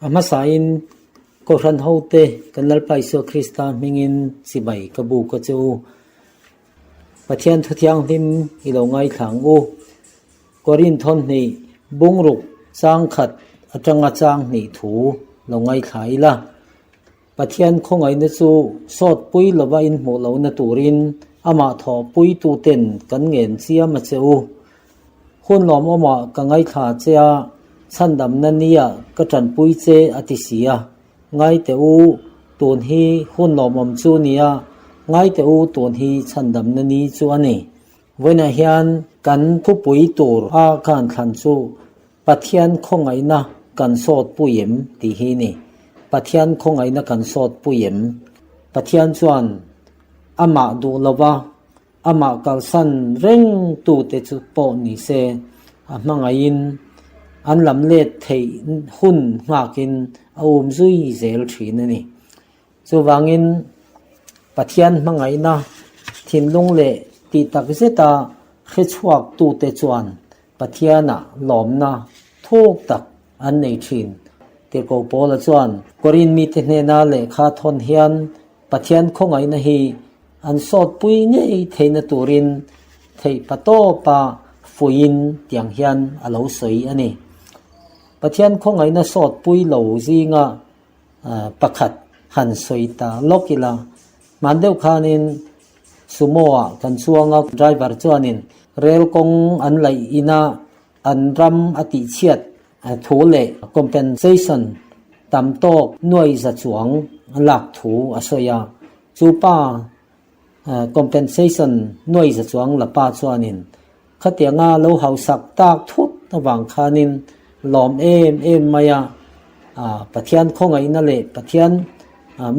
A hmasain Kohhran hote kan Lalpa Isua Krista hmingin chibai ka buk a che u. Pathian thu thianghlim i lo ngaithla ang u. Korin thawnhnih bungruk chang khat atanga chang hnih thu lo ngaithla ila. Pathian khawngaihna chu sawt pui lova inhmuh lohna turin amah thawhpui tuten kan ngen chiam a che u. Hun lawmawmah ka ngaithla che a, chhandamna nia ka tanpui che a ti si a. Ngai teh u, tun hi hun lawmawm chu nia, ngai teh u tun hi chhandamna ni chu a ni. Vawiinah hian kan thupui tur a khan thlan chu Pathian khawngaihna kan sawt pui em tih hi ni. Pathian khawngaihna kan sawt pui em? Pathian chuan amah duh lova amah kalsan reng tute chu pawh ni se a hmangaihin an lam let theih hun nghakin a um zui zel thin a ni. Chuvangin Pathian hmangaihna thinlung leh tih tak zeta hrechhuak tute chuan Pathianah lawmna thuk tak an nei thin. Tirhkoh Paula chuan Korin mite hnena lehkha thawn hian Pathian khawngaihna hi an sawtpui ngei theihna turin theihpa tawpa fuiin tiang hian a lo sawi a ni. Pathian khawngaihna sawtpui lo zinga pakhat han sawi ta lawk ila, hman deuh khanin Sumo ah kan chuang a, driver chuanin rel kawng an laih ina an ram a tihchhiat thu leh compensation tam tawk nuai za chuang lak thu a sawi a, chu pa compensation nuai za chuang la pa chuanin khatianga lo hausak tak thut avang khanin lawm em em mai a, Pathian khawngaihna leh Pathian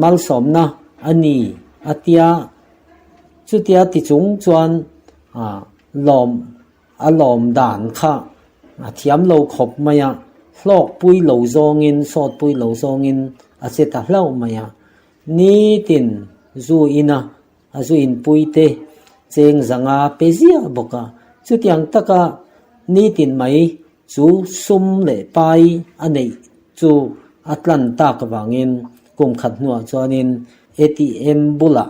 malsawmna a ni a tia, chutia ti chung chuan lawm a lawm dan kha a thiam lo khawp mai a, hlawkpui lo zawngin sawtpui lo zawngin a che ta hlauh mai a. Nitin zu ina a zu inpui te cheng zanga pe ziah bawk a, chutiang taka nitin mai chu sum leh pai a neih chu a tlan tak avangin kum khat hnuah chuanin ATM bulah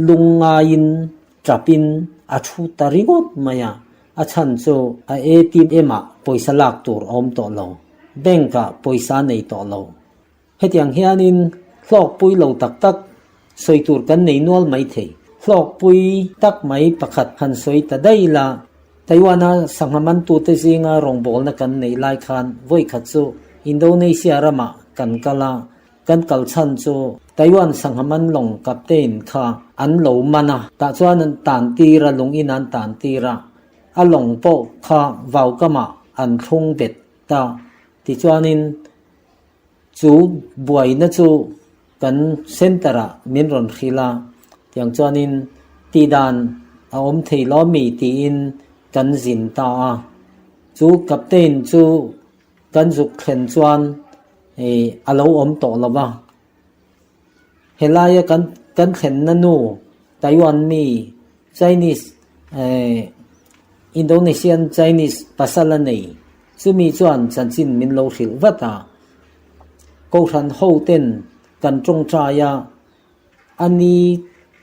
lung ngaiin tapin a thu ta ringawt mai a, a chhan chu a ATM-ah pawisa lak tur a awm tawh lo, bank-ah pawisa a nei tawh lo. Hetiang hianin hlawkpui lo tak tak sawi tur kan nei nual mai thei. Hlawkpui tak mai pakhat han sawi ta daih la, Taiwan-a sangha mantute zinga rawngbawlna kan neih lai khan vawikhat chu Indonesia ramah kan kal a, kan kal chhan chu Taiwan sangha man lawng captain kha an lo man a, tah chuan an tan tir a, lung in an tan tir a, a lawng pawh kha vaukamah an thlung bet ta. Tichuanin Chu buaina chu kan centre-ah min rawn hrilh a, tiang chuanin tihdan a awm thei lo mi tiin kan zin ta a. Chu captain chu kan zuk thlen chuan a lo awm tawh lo va. Helaia kan kan thlenna nu Taiwan mi Chinese Indonesian Chinese pasal a nei. Chumi chuan chanchin min lo hrilh vat a, Kohhran ho ten kan tawngtai a, a ni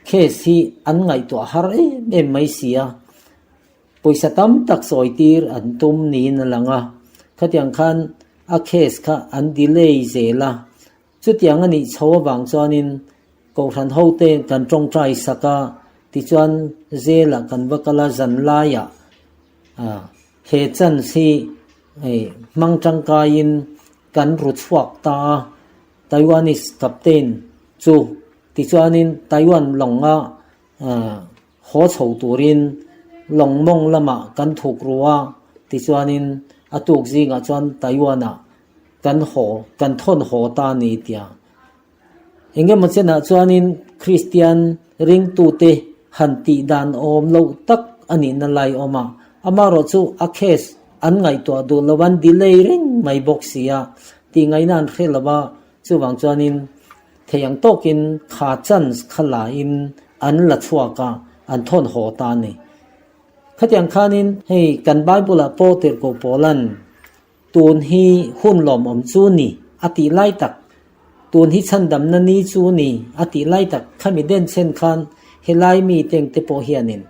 case hi an ngaihtuah har em em mai si a, pawisa tam tak sawi tir an tum niin a lang a, khatiang khan a case kha an delay zel a, Chutiang a nih chho avang chuanin Kohhran hote kan tawngtai sak a, tichuan Zela kan va kal a, zan laiah he chance hi hmang tangkaiin kan ru chhuak ta a, Taiwanese captain chu tichuanin Taiwan lawnga haw chho turin lawng mawng lamah kan thuk ru a, tichuanin a tuk zingah chuan Taiwan-ah kan haw, kan thawn haw ta a ni tia. Engemaw chenah chuanin Kristian ringtute han tih dan awm loh tak a nihna lai awm a, amaherawh chu a case an ngaihtuah duh lo, an delay reng mai bawk si a, tih ngaihna an hre lo a, chuvang chuanin Thei ang tawkin kha chance kha la in an la chhuak a, an thawn haw ta a ni. Khatiang khanin hei kan Bible ah pawh tirhkoh Paulan tun hi hun lawmawm chu ni a tih lai tak, tun hi chhandamna ni chu ni a tih lai tak khami den chen khan helai mi teng te pawh hianin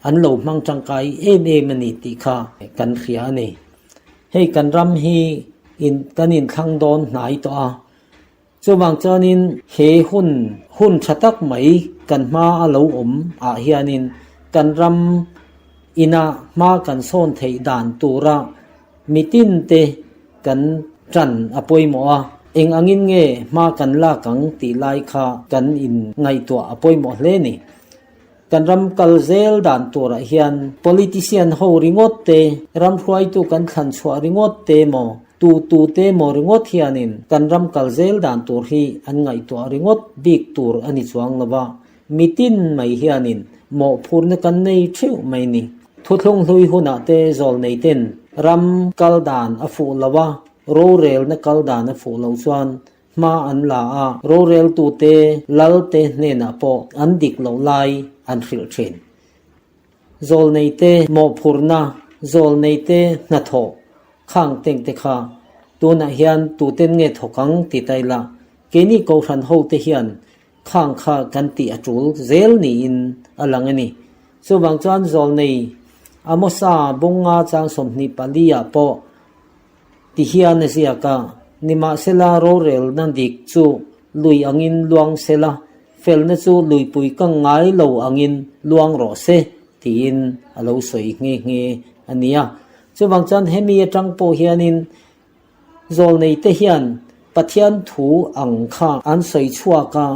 an lo hmang tangkai em em a ni tih kha kan hria a ni. Hei kan ram hi in kan inthlang dawn hnai tawh a, chuvang chuanin he hun hun tha tak mai kan hma a lo awm ah hianin kan ram ina hma kan sawn theih dan tura mitin te kan tan a pawimawh a, eng angin nge hma kan lak ang tih lai kha kan in ngaihtuah a pawimawh hle ni. Kan ram kal zel dan turah hian politician ho ringawt te, ram hruaitu kan thlan chhuah ringawt te maw, tu tu te maw ringawt hianin kan ram kal zel dan tur hi an ngaihtuah ringawt bik tur a ni chuang lo va, mitin mai hianin mawhphurna kan nei theuh mai ni. Thuthlung hlui hunah te zawl nei ten ram kal dan a fuh lo a, rorelna kal dan a fuh loh chuan Hma an la a, roreltute Lalte hnenah pawh an dik loh lai an hrilh thin. Zawlneite mawhphurhna, zawlneite hnathawh khang tengte kha tunah hian tuten nge thawk ang ti ta ila, keini Kohhran hote hian khang kha kan tih a tul zel niin a lang a ni. Chuvang chuan zawlnei Amosa bunga chang 24 ah pawh Ti hian a ziak a, Nimahsela rorelna dik chu lui angin luang sela, felna chu luipui ka ngai lo angin luang rawh se, tiin a lo sawi nghe nghe a nia. Chuvang chuan hemi atang pawh hianin zawlneite hian Pathian thu ang kha an sawi chhuak a,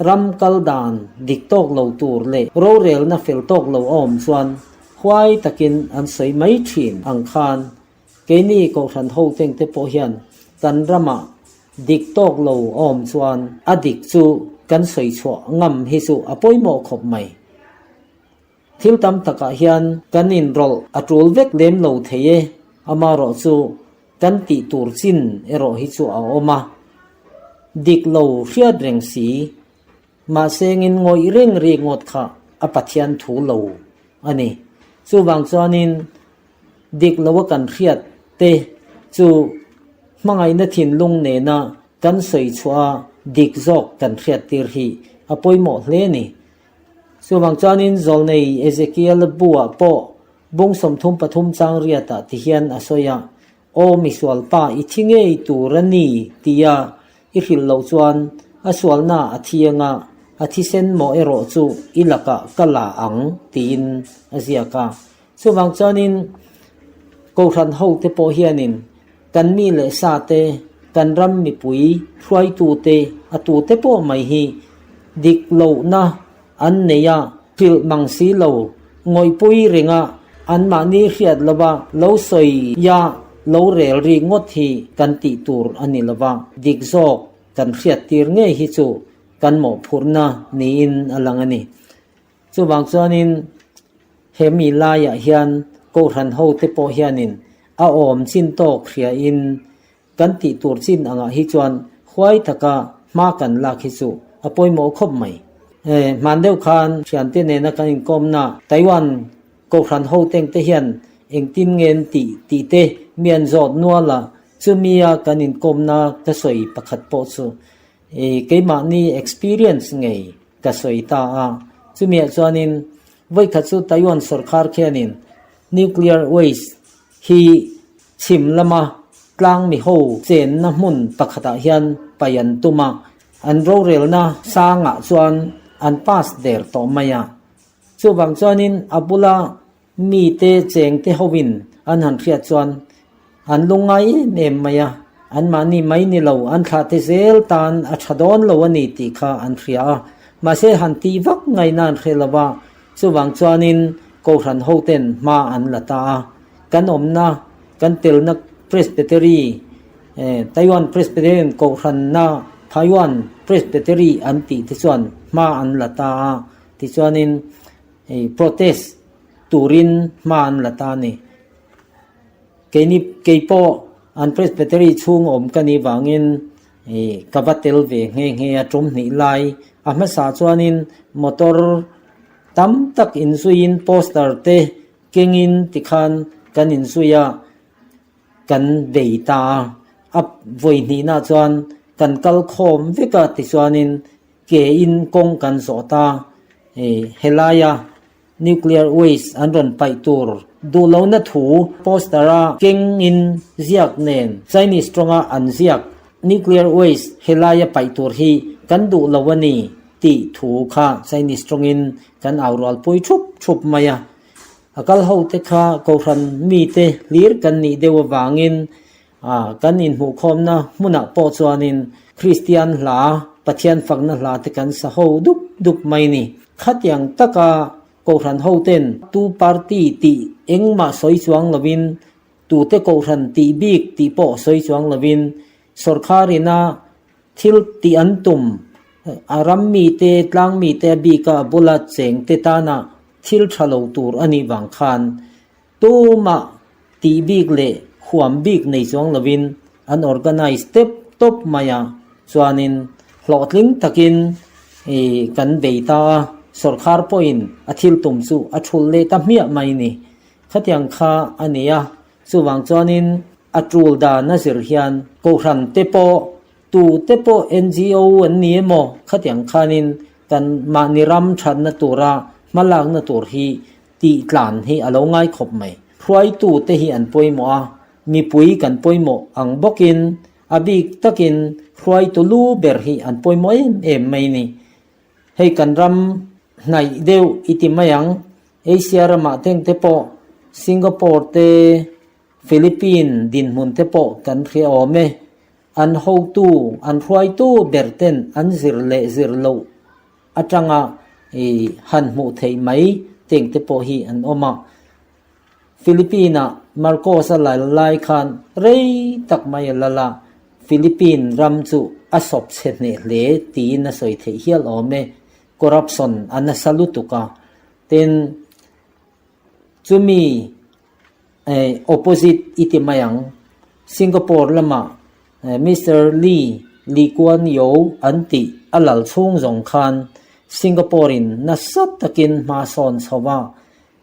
ram kal dan dik tawk lo tur leh rorelna fel tawk lo a awm chuan huai takin an sawi mai thin ang khan Keini Kohhran ho tengte pawh hian kan ramah dik tawk lo a awm chuan a dik chu kan sawi chhuah ngam hi chu a pawimawh khawp mai. Thil tam takah hian kan inrawlh a tul vek lem lo thei e, amarawh chu kan tih tur chin erawh hi chu a awm a. Dik lo hriat reng si, mahse ngin ngawih reng rik ngawt kha a Pathian thu lo a ni. Chuvang chuanin Dik loa kan hriat te chu hmangaihna thinlung nena kan sawi chhuah a dik zawk kan hriat tir hi a pawimawh hle a ni. Chuvang chuanin Zawlnei Ezekiel buah pawh bung 33 chang riatah ti hian a sawi a, Aw misualpa i thi ngei tur a ni tia i hrilh loh chuan a sualna a thiang a, a thisen maw erawh chu i lakah ka la ang tiin a ziak a. Chuvang chuanin Kohhran hote pawh hianin kan mi leh sa te, kan ram mipui hruaitute, a tute pawh mai hi dik lohna an nei a, hrilh mang si lo, ngawihpui ringa anmahni hriat lova lo sawi a lo rel rik ngawt hi kan tih tur a ni lova, dik zawk kan hriat tir ngei hi chu kan mawhphurhna niin a lang a ni. Chuvang chuanin he mi laiah hian Kohhran hote pawh hianin a awm chin tawk hriain kan tih tur chin angah hi chuan huai taka hma kan lak hi chu a pawimawh khawp mai. Hman deuh khan thiante nena kan inkawmna Taiwan Kohhran hotengte hian engtin nge an tih tih te mi an zawt nual a, chumia kan inkawmna ka sawi pakhat pawh chu keimahni experience ngei ka sawi ta a. Chumiah chuanin vawikhat chu Taiwan sorkar khianin nuclear waste hi chhim lama tlang miho chenna hmun pakhatah hian paih an tum a, an rorelna sangah chuan an pass der tawh mai a. Chuvang chuanin a bula mite chengte hoin an han hriat chuan an lungngai em em mai a, anmahni mai ni lo an thlahte zel tan a tha dawn lo a ni tih kha an hria a, mahse han tih vak ngaihna an hre lo va, chuvang chuanin Kohhran hoten hma an la ta a, kan awmna kan telna Presbytery Taiwan Presbyterian Kohhranna Taiwan Presbytery an tih te chuan hma an la ta a, tichuanin protest turin hma an la ta a ni. Keini kei pawh an Presbytery chhung awm ka nih vangin ka va tel ve nghe nghe a tum hnih lai. A hmasa chuanin motor tam tak inzuiin poster te kengin tikhan kan inzui a, kan bei ta a. A vawi hnihna chuan kan kal khawm vek a tichuanin ke in kawng kan zawh ta. Helaia nuclear waste an rawn paih tur duh lohna thu poster a keng in ziak nen Chinese tawnga an ziak nuclear waste helaia paih tur hi kan duh lo a ni tih thu kha Chinese tawngin kan au rualpui thup thup mai a. A kal ho te kha Kohhran mite hlir kan nih deuh avangin kan inhmuhkhawmna hmunah pawh chuanin Kristian hla, Pathian fakna hla te kan sa ho dup dup mai ni. Khatiang taka Kohhran ho ten tu party tih engmah sawi chuang lovin, tute Kohhran tih bik tih pawh sawi chuang lovin sawrkharina Thil tih an tum, a ram mite, tlang mite a bika a bula chengte tana thil tha lo tur a nih vang khan tumah tih bik leh huam bik nei chuang lovin an organize tep tawp mai a, chuanin hlawhtling takin kan bei ta a, sawrkhar pawhin a thil tum chu a thul leh ta hmiah mai ni. Khatiang kha a ni a, Chuvang chuanin a tul dan a zir hian Kohhran te pawh, tu te pawh NGO an ni emaw khatiang khanin kan mahni ram thatna tura hmalakna tur hi tih tlan hi a lo ngai khawp mai. Hruaitu te hi an pawimawh a, mipui kan pawimawh ang bawkin a bik takin hruaitu lu ber hi an pawimawh em em mai ni. Hei kan ram hnaih deuh i ti mai ang. Asia ramah teng te pawh Singapore te, Philippine dinhmun te pawh kan hria awm e. An hotu, an hruaitu ber ten an zir leh zir loh atanga i han hmuh theih mai teng te pawh hi an awm a. Philippine-ah Marcos a lal lai khan rei tak mai a lal a, Philippine ram chu a sawp chhe hneh hle tiin a sawi theih hial awm e. Corruption a nasa lutuk a, tin chumi opposite i ti mai ang, Singapore lamah Mister Lee Lee Kuan Yew an tih a lal chhung zawng khan Singapore in nasa takin hma sawn chho a,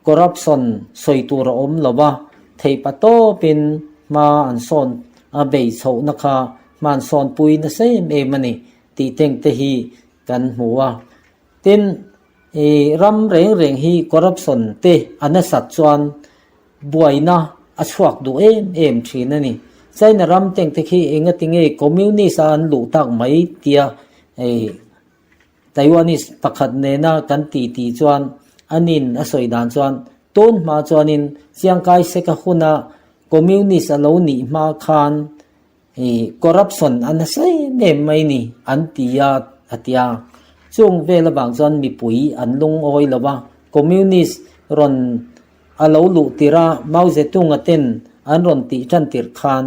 Corruption sawi tur a awm lo a, theihpa tawpin hma an sawn a bei chhohna kha hma an sawnpui nasa em em a ni tih teng te hi kan hmu a. Tin, i ram reng reng hi corruption te a nasat chuan buaina a chhuak duh em em thin a ni. China ram teng te khi engatinge communist a an luh tak mai tia i Taiwanese pakhat nena kan ti tih chuan anin a sawi dan chuan tun hma chuanin Chiang Kai-shek a huna Communist a lo nih hma khan ih corruption a nasa em em mai ni an ti a a ti a. Chung vel avang chuan mipui an lungawi lo va, Communist rawn a lo luh tirh a Mao Zedong-a ten an rawn tih tan tirh khan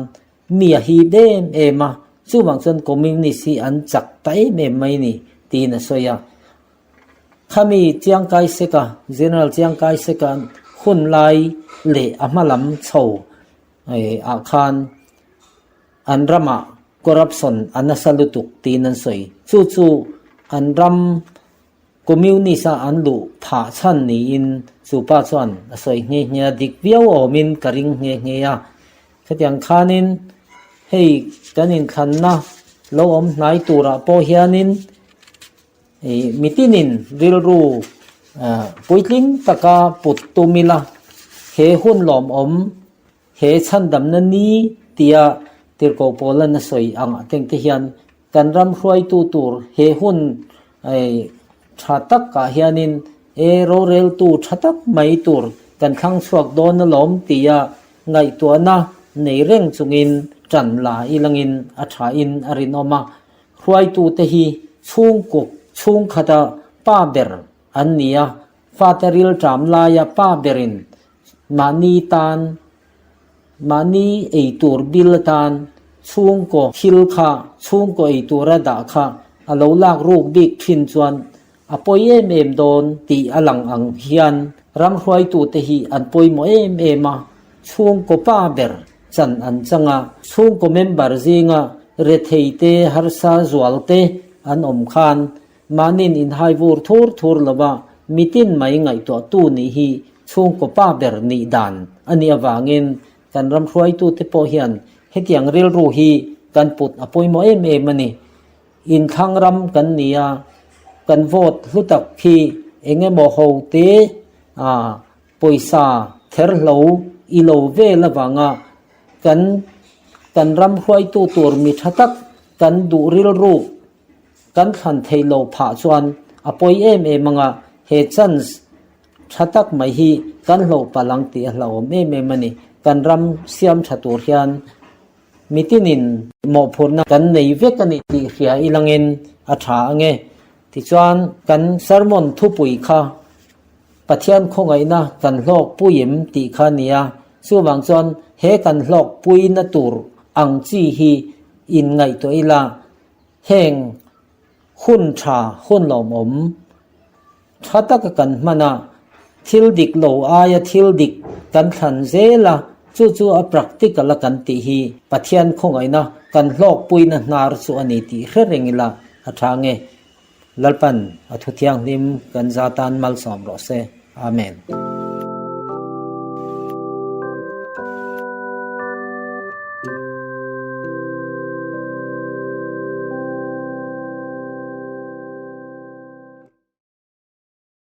Mi a hip em em a, chuvang chuan Communist hi an chak ta em em mai ni, tiin a sawi a. Khami Chiang Kai-shek-a, General Chiang Kai-shek-a hun lai leh a hma lam chho ah khan an ramah corruption a nasa lutuk tiin an sawi. Chu chu an ram Communist-a an luh phah chhan niin chu pa chuan a sawi nghe nghe a, dik viau awmin ka ring nghe nghe a. Khatiang khanin hei kan inthlanna lo awm hnai turah pawh hianin ih mitinin rilru puitling taka put tum ila he hun lawmawm He chhandamna ni tia Tirhkoh Paula'n a sawi angah teng te hian kan ram hruaitu tur he hun tha takah hianin e roreltu tha tak mai tur kan thlang chhuak dawn alawm tia ngaihtuahna nei reng chungin tan la ilangin a thain a rinawm a. Hruaitute hi chhungkuk chhungkhata pa ber an ni a, fate rilṭam laia pa berin Mahni tan, mahni eitur bil atan chhungkaw thil kha, chhungkaw eitura dah kha a lo lak ruk bik thin chuan a pawi em em dawn tih a lang ang hian ram hruaitute hi an pawimawh em em a, chhungkaw pa ber chan an chang a, chhungkaw member zinga rethei te, harsa zual te an awm khan Mahnin inhai vur thur thur lova mitin mai ngaihtuahtu nih hi chhungkaw pa ber nih dan a nih avangin kan ram hruaitute pawh hian Hetiang rilru hi kan put a pawimawh em em a ni. Inthlang ram kan ni a, kan vote hlu tak khi eng emaw ho te pawisa therhlo i lo vel avanga kan kan ram hruaitu tur mi tha tak kan duh rilru kan thlan theih loh phah chuan a pawi em em anga he chance tha tak mai hi kan hlauh palh ang tih a hlauhawm em em a ni. Kan ram siam tha tur hian mitinin mawhphurhna kan nei vek a ni tih hria ilangin a tha ange. Tichuan kan sermon thupui kha Pathian khawngaihna kan hlawk puiim tih kha a ni a, chuvang chuan he kan hlawk puina tur ang chi hi inngaihtuah ila heng hun tha hun lawmawm tha taka kan hman a, thil dik lo aia thil dik kan thlan zel a, chu chu a practical a kan tih hi Pathian khawngaihna kan hlawk puina hnar chu a ni tih hre reng ila a tha nge. Lalpan a thu thianghlim kan za tan malsawm rawh se. Amen.